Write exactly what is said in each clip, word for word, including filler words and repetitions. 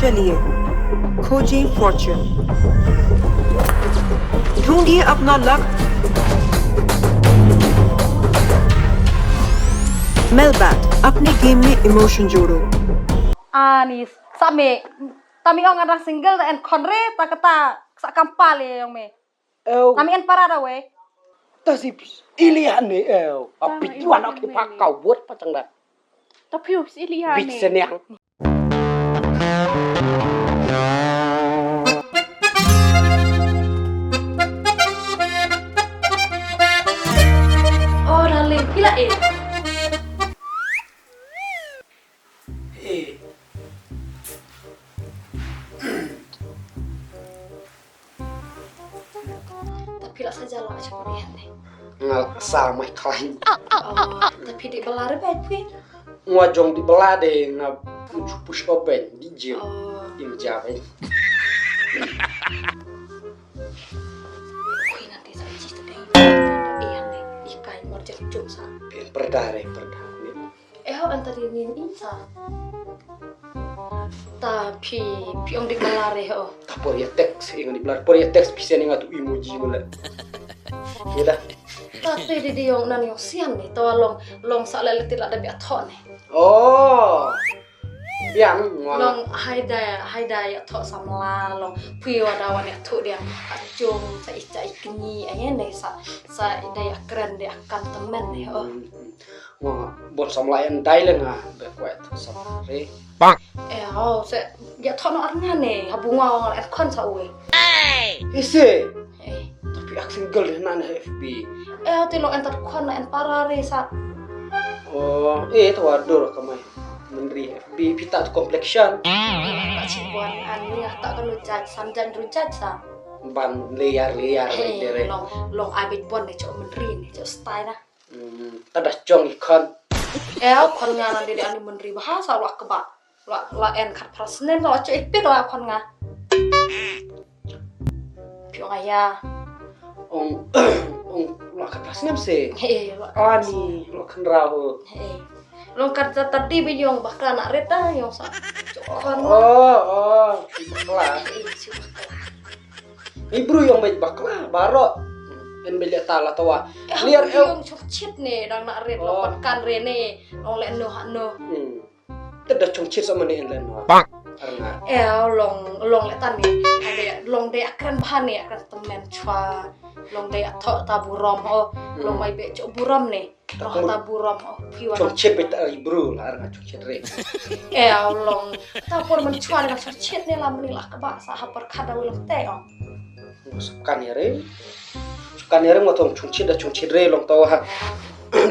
चलिए, खोजें फॉर्च्यून। ढूंढिए अपना लक। मेलबैट, अपने गेम में इमोशन जोड़ो। Ani sa me, ta mi ong ada single da en khon re, ta kata sa kampal ye ong me. Ew. Nami en para da we. Ta si ili ane ew. A pit wan ak pa ka wot pa chang da. Ta piu si ili ane. Bit seniang. Oh, darling, pila eh. Eh. Tapi la saja la macam ni ni. Ngal sa mai khlain. Oh, tapi di belar ba phi. Ngwa jong di belar de nga push push open di gym. Oh. Di meja ba. Kui nanti sa ci tu deh. Iya ni, ikai marjak cum sa. Pin perda re perda ni. Eh, ho, antari nin insa. Ta phi, phi ong dik belar eh, ho. Ta por ya text, ing dik belar. Por ya text, phi send ing atu emoji mula. Ya dah. Ta te di di ong nan ong sian ni, to long, long sa le le ti la da biak thok ni. Oh. Biang ngwa. Long hai da, hai da ya thok samla, long phi wa da wan ya thok dia. Acung, sa icha ikni, ayen ni sa, sa da ya kren dia kan temen ni, ho. Hmm, hmm. Wa, bon samla en dai le nga, be kwet samla re. Bang. Eh, oh, se, ya thono ar nga ne, ha bunga ong ar khon sa uwe. Ise. Eh. Tapi ak single de na na F B. Eh, te lo en tar khon na en para re sa. Oh, eh, to wa dur ka mai. Menri F B, pita tu complexion. Ka chi buan an ni ta ka lu judge, san jan ru judge sa. Ban layer, layer, eh, layer. Long, long abit buan ne chok menri ne, chok style na. Hmm, ta da chong i khon. Eh, khon nga nan de ani menri bahasa la keba. La, la en khat pra snem la chu ipik la khon nga. Phi ong aya. Ong, ong la khat pra snem se. He, la. Ani, la khan rahu. He. Long khat ta tadi bi yong bakla na reta yong sa. Chu khon nga. Oh, oh, bakla. He, chu bakla. Ibru yong bej bakla, baro. En bej ta la tawa. Liar el. Yong chok chit ne, dang na ret lo pat kan re ne. Long le no ha no. Hmm. Te da chong chit sa mane en le no. Bang. Arnga. Eh, long, long le tan ne. Ade, long de akran bha ne, akran temen chwa. Long de athok ta burom ho. Long mai be chok burom ne. Roh ta burom, oh, phi wa. Chong chet beta ri bru la, nga chong chet re. Eh, aw long. Ta por man chwa na chong chet ne la mani la ka ba sa ha par khada wi long te, oh. Skan ya re. Skan ya re mo tong chong chet da chong chet re long tawa.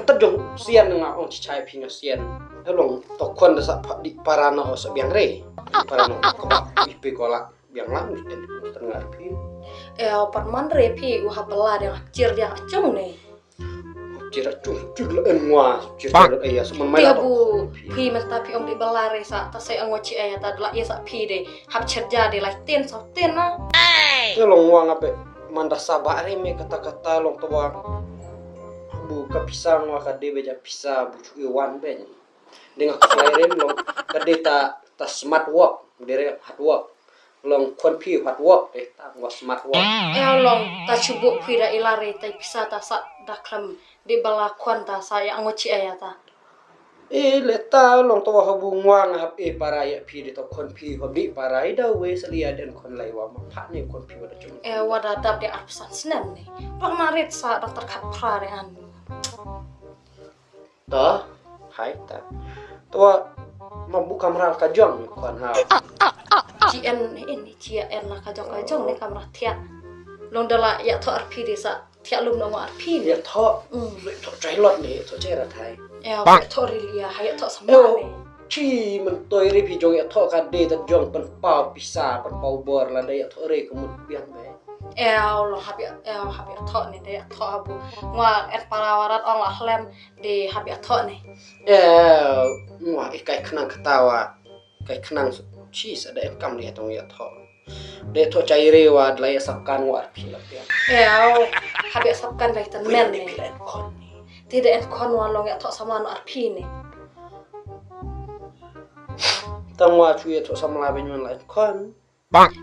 Ta jong sian nga ong chi chai phi nga sian. Eh, long to khon da sa pa, di para na o sa biang re. Para no ka ba ipe ko la. Biang lang ni ten tengah phi. Eh, aw pat man re phi u ha bela dia chir dia chong ne. Chira chu chu la en ngwa, chira chu la ya, so man mai la. Phi mynta phi ong di bela re sa, ta sai angwa chi aya ta la ya sa phi de, hap chir ja de la ten sa ten na. Te long ngwa nga be, man da sa ba re me kata kata long to ba. Bu ka pisa ngwa ka de be ja pisa bu chu i wan be. De nga ka fly re long, ka de ta, ta smart work, de re hard work. Long khon phi hard work, de ta ngwa smart work. Eh, long ta chubu phi da ila re ta pisa ta sa da klam. Di bala khon ta sa ya ngo chi aya ta. Eh, le ta long to wa habu ngwa nga hap eh para ya phi di to khon phi hap di para i da we sa li ya den khon lai wa ma pha ne khon phi wa da chung. Eh, wa da dap de arphew san snem ne. Dong na rit sa da tar khat phra re an. To, hai ta. To wa ma bu kamra ka jong khon ha. Chi en ni en ni chi en la ka jong ka jong ne kamra thiat. Long da la ya tho arphi de sa. Thiah lum na ngwa arphi ne. Ya tho. Mm. Ya tho chai lot ne, ya tho chai ra thai. Ya tho ri lia, ha ya tho sama ne. Chi man toi ri phi jong ya tho ka de ta jong pan pau pisa, pan pau bor la de ya tho re ka mut biang be. Ya lo hap ya, ya hap ya tho ne de ya tho abu. Ngwa et para warat ong la hlem de hap ya tho ne. Ya ngwa ikai khnang kata wa. Kai khnang chi sa da em kam ne tong ya tho. De tho chai re wa dlai sap kan wa phi la pia. Eo, hap ya sap kan lai tan men ne. Ti da en khon wa long ya tho sama no arphi ne. Tang wa chu ïathuh samla ba ngan la khon.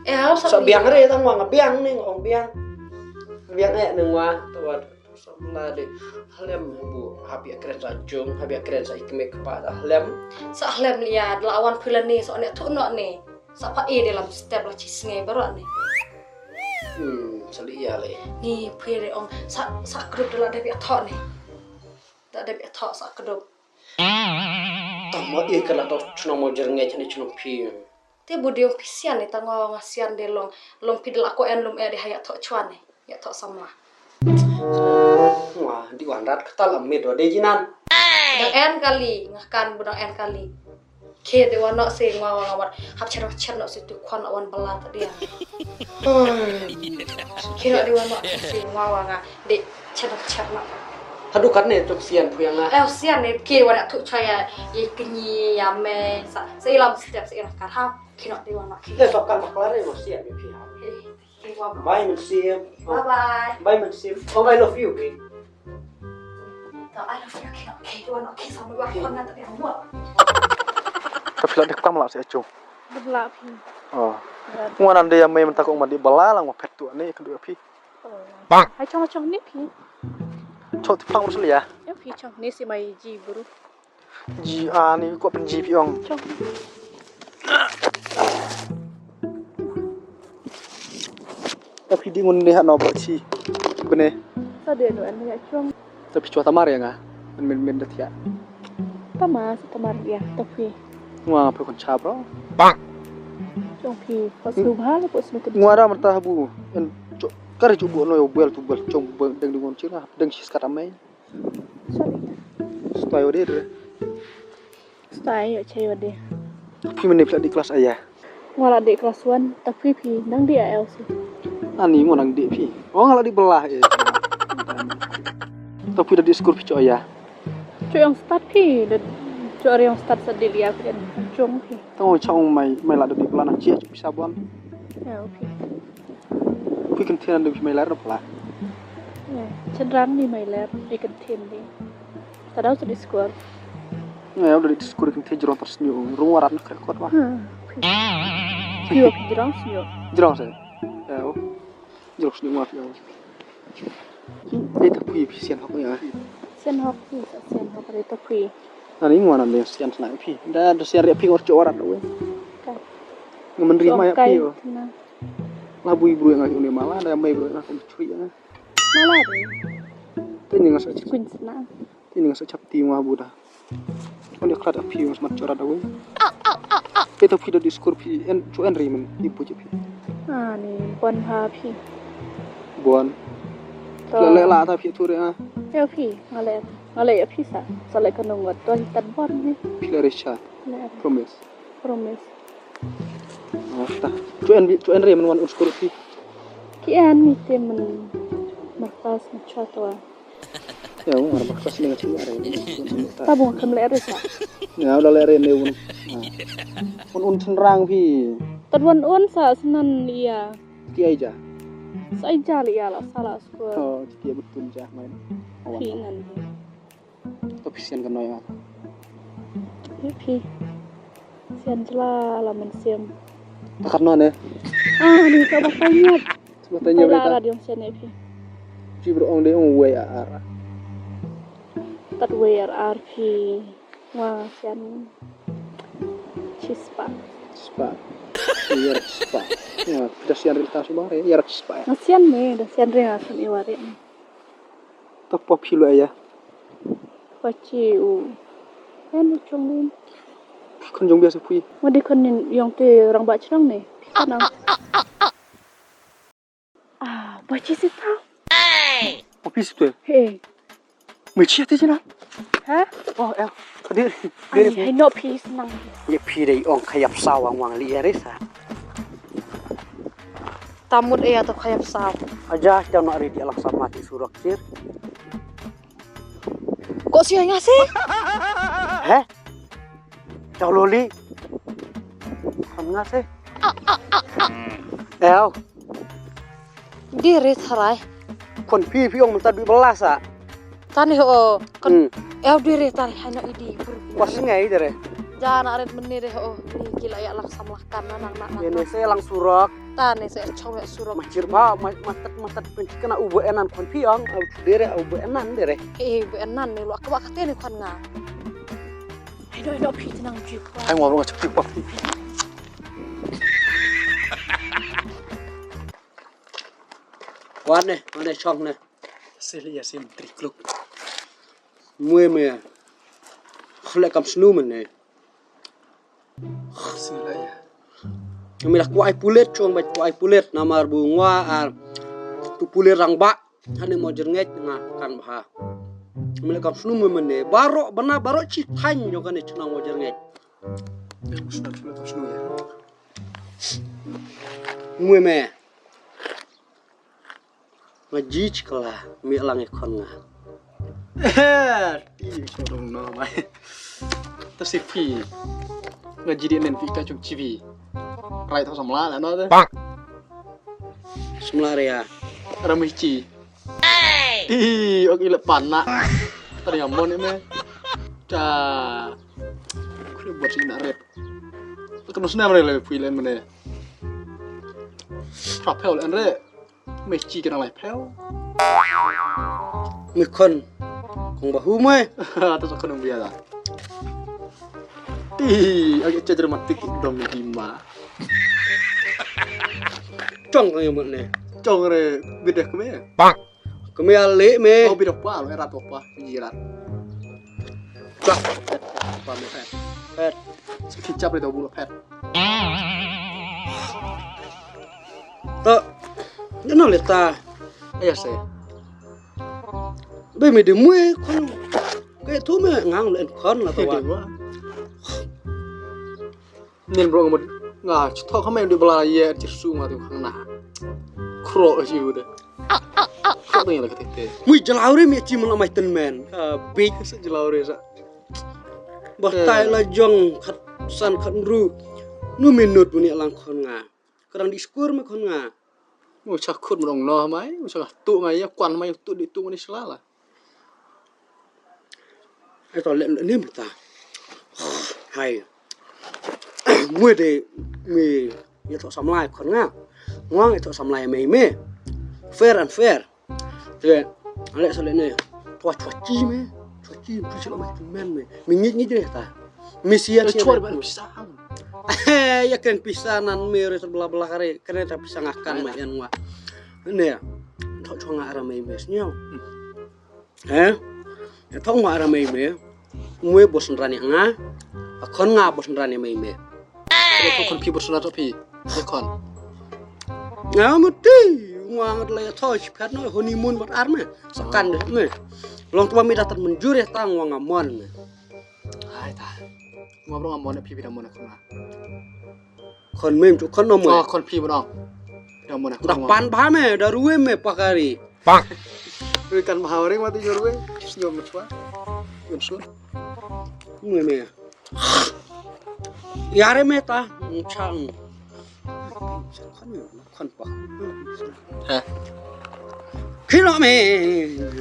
Eh, hau sa biang re, tang wa nga biang ne, nga ong biang. Biang eh nang wa, tang wa ïathuh samla de. Hlem bu, hap ïakren sa jong, hap ïakren sa i kmie kpa da hlem. Sa hlem ïa, la wan phi lane, sa ne thuh noh ne. Sa pha e de lam step la chi sngi baroh ne. Hmm, sa li ïa le. Ni phi re ong, sa, sa krup da la dep ïathoh ne. Da dep ïathoh sa krup. Tang ma e ka la toh chnong mo jer nge chani chnong phi. Te bu diong phi sian ni tang nga sian de long, long phi de la ko en lum e de ha ïathoh chwa ne. Ïathoh samla. Wah, di wan rat kata la mit wa de jinan. Dang en kali, nga kan bu dang en kali. Ke de wan nok si ngwa wa nga wat. Hap cher hap cher nok si tu kwan wan bala ta dia. Ke nok de wan nok si ngwa wa nga. De cher hap cher nok. Hadu kat ne tuk sian phu yang ah. Eh, sian ne ke wan tu chaya. Ye kenyi ya me sa. Sa ilam step sa ilam kat hap. Ke nok de wan nok ke. Le tok kan bakla re mo sian ne phi hap. Eh. Bye, Mynsiem. Bye bye. Bye, Mynsiem. Oh, I love you, babe. Ta, I love you, okay, okay, okay, sama gua, okay, kau nak tak dia muat. Ta phi la dei tam la se achu. Dei la phi. Oh. Ngwa nan dei ya mei mynta ko ma dei bala lang wa phet tu ni ka dei phi. Oh. Bang. Hai chong chong ni phi. Chong ti pang mus ya. Ya phi chong ni si mai ji bru. Ji ani ko pynji phi ong. Ta phi dih ngun ne ha no ba chi. Bne. Sa de no an ya chong. Ta phi chwa tamar ya nga. Min min min da thia. Tamar sa tamar ya ta phi. Ngwa phi kon cha bro. Bang. Chong phi ko snu bha ko snu ke. Ngwa da mynta habu. En cho kar chu bu no yo bel tu bel chong bu deng ding on chi na deng chi skat amai. Sorry. Stai ode re. Stai yo chai ode. Phi mane phi la dih class aya? Nga la dih class one, ta phi phi nang dih aya usi. Ani mo nang dih phi. Oh nga la dih belah eh. Ta phi da dih school phi cho aya? Cho yang start phi, da cho yang start sa dih lia phi kan jong phi. Tang chong mai mai la da dih belah na chia cho phi sabon. Ya phi. Phi kynthen dei phi mei ler pla. Chynrang ni mei ler phi kynthen dei. Ta dau sa dei skor. Nga dei skor kynthen jrong tar snyu rung warat na krekot wa. Phi wa phi jrong snyu. Jrong sa. Jrong snyu wa phi. Ei ta phi phi sian hok ya. Sian hok phi sa sian hok re ta phi. Ani ngwa nan dei sian sna phi. Da da sian re phi ngor cho warat we. Ka. Nga men ri mai phi. La bui bru nga une mala da mai bru nga kum chui nga. Mala de. Tini nga sa chap. Queens na. Tini nga sa chap ti nga bu da. Oni klat api nga smat chora da wei. Peta phi da diskur phi en chu en rimen ibu je phi. Ah ni bon ha phi. Bon. La le la ta phi tu re ah. Ya phi nga le nga le ya phi sa sa le ka nong wat to tat bon ni. Phi le re cha. Promise. Promise. Oh, ta. Chu en chu en re men wan un skur phi. Ki en mi te men markas ma cha to. Ya, un markas ni chi ya re. Ta bung kam le re sa. Ya, da le re ne un. Un un chynrang phi. Tat wan un sa snan ya. Ki ai ja. Sa ai ja le ya la sa la skur. Oh, ki betul ja mai. Phi ngan. To phi sian ka noi ma. Phi. Sian jla la men siam. Takat no ne. Ah ni ka ba tai nyat. Ba tai nyat la la diong sian ne phi. Phi bro ong de ong wei ar. Tat wei ar ar phi. Wa sian. Chispa. Chispa. Yar chispa. Wa da sian ril ta suba re yar chispa. Na sian ne da sian re na sian iware. Ta pop hi lo ya. Pachi u. Kan u chong nin. Kan jong biasa pui. Ma di kan nin yong te rang ba chnang ne. Nang. Ah, pachi si ta. Papi si tu. He. Mei chi te jina. Ha? Oh, el. Di. Ai, hai no phi snang. Ye phi dei ong khayap sawang wang li ya resa. Tamut e ato khayap saw. Aja kita nak ready alang sama ti surok sir. Ko si nga si? He? Chau loli. Kan nga si? Ew. Di re tharai. Kon pi pi ong menta dui belasa. Tani ho kon. Ew di re tharai hanya idi. Pas ngai dere. Ja na ren mynne de ho. Ni ki la ïa lang samla kan na nang na nang. Ïa ne se lang surok. Ta ne se chong ïa surok. Ma chir ba ma ma tat ma tat pynchikna u ba enan kon phi ong, u chudere u ba enan dere. Eh, u ba enan ne lo ka ba ka te ne kon nga. Ai no no phi nang chip. Ai mo lo chip phi. Wan ne, wan ne chong ne. Sili ya sim trikluk. Mwe me. Khle kam snu men ne. Sila ya. Mi la kwai pulit chuang bai kwai pulit namar bu ngwa ar tu pulit rang ba. Hane mo jernget nga kan bha. Mi la kam snu mwe men ne. Baro bana baro chi thang yo kane chuna mo jernget. Snu snu kam snu ya. Mwe me. Nga ji chikla mi lang e khon nga. Ti chorong no mai. Ta si phi. Nga ji di nen phi ta chuk chi phi. Rai tho samla la no de. Samla ria. Rami chi. Ti ok ila pan na. Ta ria mon me. Ta. Kri bot si na ret. Ta no snem re le phi len mene. Trap hel en re. Me chi ka nang lai phèo. Me khon. Kong ba hu me. Ta sa khon bia da. Ti, agi che dramatic dom di ma. Chong ka yamut ne. Chong re bidek me. Bang. Kami ale me. Oh bidek pa, lo erat pa, jirat. Chak. Pa me phet. Phet. Kichap re do bulo phet. Ta, ina leta. Aya se. Be me de mwe khon. Ke tu me ngang le khon la ta wa. Nin bro ngamut nga chitho khame de bala ye chirsu nga tu khang na. Kro ji u de. Kro de la kete. Mwe jalaw re me chi mala mai ten men. Ka big se jalaw re sa. Ba tai la jong khat san khat ru. Nu minut bu ni lang khon nga. Ka dang di skur me khon nga. Mu cha khut mrong no mai, mu cha tu mai ya kwan mai tu di tu ni sala la. Ai to lem ni mta. Hai. Mu de mi ya to samlai khon nga. Ngwang ya to samlai mai me. Fair and fair. Te ale sa le ne. Twa twa chi me. Twa chi pu chi lo mai tu men me. Mi ngit ngit re ta. Mi sia sia. Chwa ba pisa. Ya kan pisa nan me re bla bla kare. Kan ta pisa ngakan mai yan wa. Ne. Tho chwa nga ara mai me sniaw. Eh? Tho nga ara mai me. Mwe bos nrani nga. Akon nga bos nrani mai me. Ko kon phi bor sna to phi. Ko kon. Nga mut ti, nga ngat la ya tho chi phat no honeymoon bat ar me. Sa kan de me. Long twa mi da tat mynjur ya ta nga nga mon me. Ai ta. Nga bro nga mon phi phi da mon ko na. Kon mem chu kon no mo. Ko kon phi bro. Da mon ko. Da pan ba me, da ruwe me pakari. Pak. Ruwe kan ba hawre ma ti ruwe. Snyo mo chwa. Yun sun. Mwe me. Yare me ta chang. Khon pa. Ha. Khino me.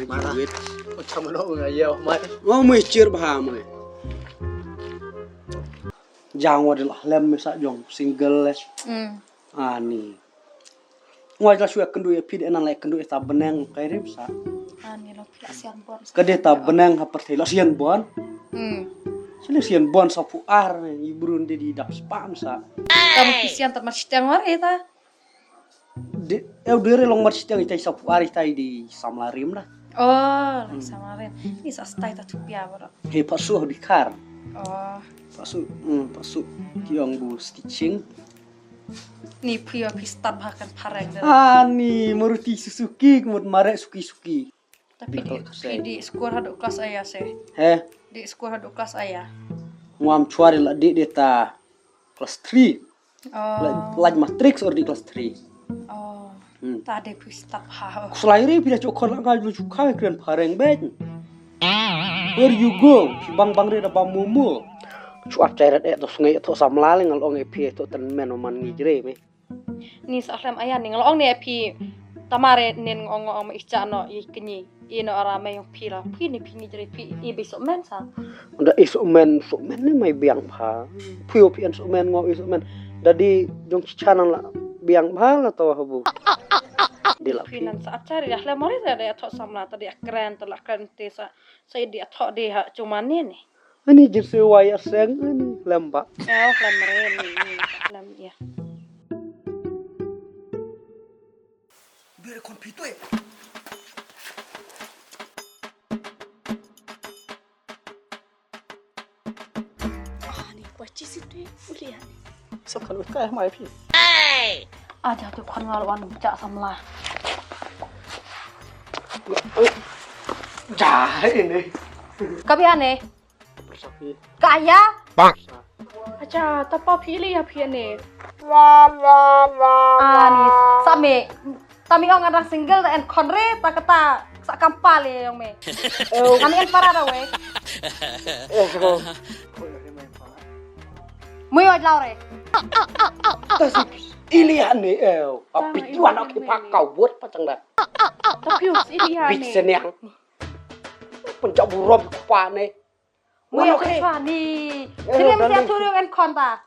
Mara. Wit. Cham no nga ye mai. Ngo me chir ba me. Jang wa de la lem me sa jong single le. Mm. Ani. Ngoi la shu ïa kynduh ïa phi de nan la ïa kynduh ïa ta bneng kai rip sa. Ani lo phi la sian bon. Ka de ta bneng ha pyrthei la sian bon. Hmm. Shu la sian bon sa phu ar i brun de di dap spam sa. Ka mo phi sian tat mar siteng war ita. De eu de re long mar siteng ita sa phu ar ita di samla rim da. Oh, samla rim. Ni sa stai ta thupia bro. He pasu di kar. Oh. Pasu, hmm, pasu. Ki ong bu stitching. Ni phi ïa phi stad bha kan phareng de. Ani Maruti Suzuki kmut marek Suki Suki. Tapi di phi di skur haduh kelas aya se. He? Di skur haduh kelas aya. Ngam chwar la di de ta kelas three. Oh. La, la matric or di kelas three. Oh. Hmm. Ta de phi stad bha. Slai ri phi da chok khon la ngai lu chukai kren phareng bek. Where you go? Phi bang bang re da ba momo. Chuat chai rat eh to sngai to samla le ngal ong eh phi to ten men man ngi jre me. Ni sa hlem aya ni ngal ong ne phi. Tamare nen ngong ngong i cha no i kni i no ara me yong phi la phi ni phi ni jere phi i bi so men sa. Da i so men so men ni mai biang pha. Phi o phi an so men ngo i so men. Da di jong chi cha nang la biang pha la to ha bu. Di la phi phi. Nan sa achar ya le mari da ya tho samla ta di akren ta la kren te sa sa di atho di ha chuma ni ni. Ani jir se wa ya seng ani lem ba. Ya lem re ni ni lem ya. Bere kon phi to e. Ah, ni pachi si tu e, uli ani. Sab kan ut kai mai phi. Aja tu khon ngal wan cha samla. Ja ini. Kabi ane. Bersapi. Kaya. Acha, tapa phi li ya phi ane. Ani, same. Tami ong adang single da en khon re ta kata sa kampal ye yong me. Ami en para da we. Mui waj lau re. Ili ane eu. Api juan aki pakau buat pachang da. Tapi us ili ane. Bit seniang. Penjak burom pa ne. Mui waj ke chwa ni. Sini mesti atur yong en khon ta.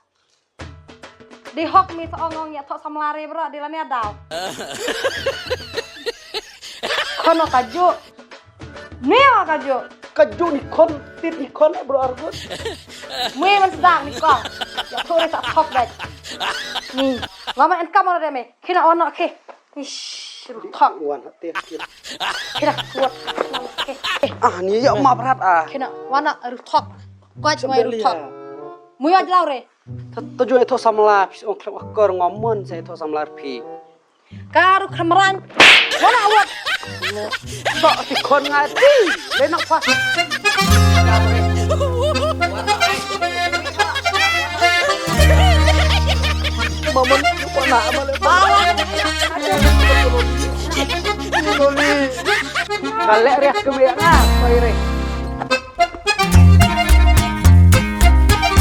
Di hok mi sa ong ong ya thok samla re bro di lane dau. Kono kaju. Ni wa kaju. Kaju ni kon tit ni kon bro argut. Mui man sedang ni kong. Ya thok re sa thok dai. Ni. Lama en kamera de me. Kina ono ke. Ish, ruthok. Wan hati. Kira kuat. Ah, ni ya ma berat ah. Kina wana ruthok. Kuat mai ruthok. Mui waj lau re. Tujuh itu samla pis ong klem akor ngomon saya itu samla pi. Karu kemran. Wana awat. Tok ti kon ngati. Lenak pas. Mamon wana amale. Bawang. Kalek riak kemia na. Pai re.